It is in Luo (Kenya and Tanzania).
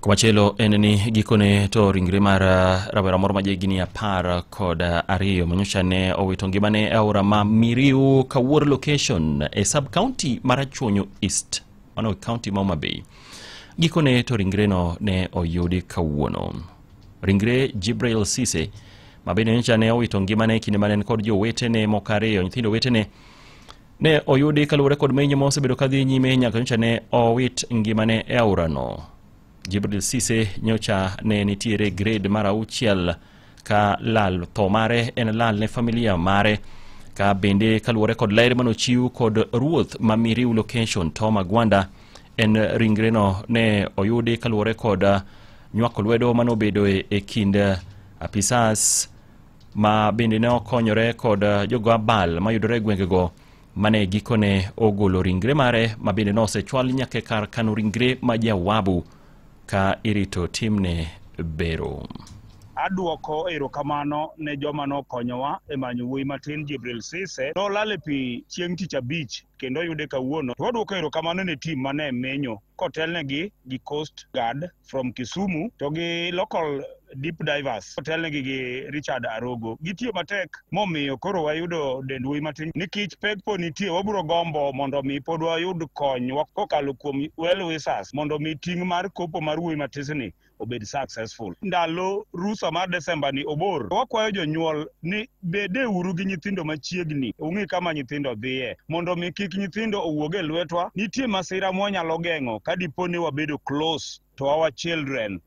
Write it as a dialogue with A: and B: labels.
A: Komachielo en ni gikone to ringre mar rawera moro ma jahigni 12 manyocha ne owito ngimane e aora ma Miriu Kawuor location e sub county mar Rachuonyo East, mano e county ma Homa Bay. Gikone to ringreno ne oyudi kawuono. Ringre Jibril Sise ma bende nyocha ne owito ngimane e kinde mane en kod jowetene moko ariyo, nyithindo wetene ne oyudi kaluwore kod menyo ma osebedo kadhi nyime nyaka nyocha ne owit ngimane e aorano. Jibril Sise nyocha ne nitiere grade mar 6 ka lal tho mare en lal ne familia mare ka bende kaluwore kod ler manochiw kod ruoth ma Miriu location Tom Agwanda en ringreno ne oyudi kaluwore kod nywako lwedo manobedoe e kind apisas ma bende ne okonyore kod jogo abal mayudore e gwengego mane gikone ogolo ringre mare ma bende nosechwal nyaka e kar kano ringre ma Jawabu ka irito timne bero.
B: Adwoko erokamano ne joma nokonyowa e manyo wuoyi matin Jibril Sise. Nolal e pi chieng' tich abich kendo oyude kawuono. To wadwoko erokamano ne team mane menyo kotelnegi gi Coast Guard from Kisumu to gi local deep divers kotelnegi gi Richard Arogo. Gitiyo matek momiyo koro wayudo dend wuoyi matin. Nikech pek pod nitie, wabiro gombo mondo mi pod wayud kony kokalo kuom well wishers mondo mi ting' mar kopo mar wuoyi matisni obed successful. Ndalo rusa mar Desemba ni obor. Wakwayo jonyuol ni bede uru gi nyithindo machiegni, ung'i kama nyithindo dhiye, mondo mi kik nyithindo owuog e lwetwa. Nitie masira mwanyalo geng'o ka dipo ni wabedo close to our children.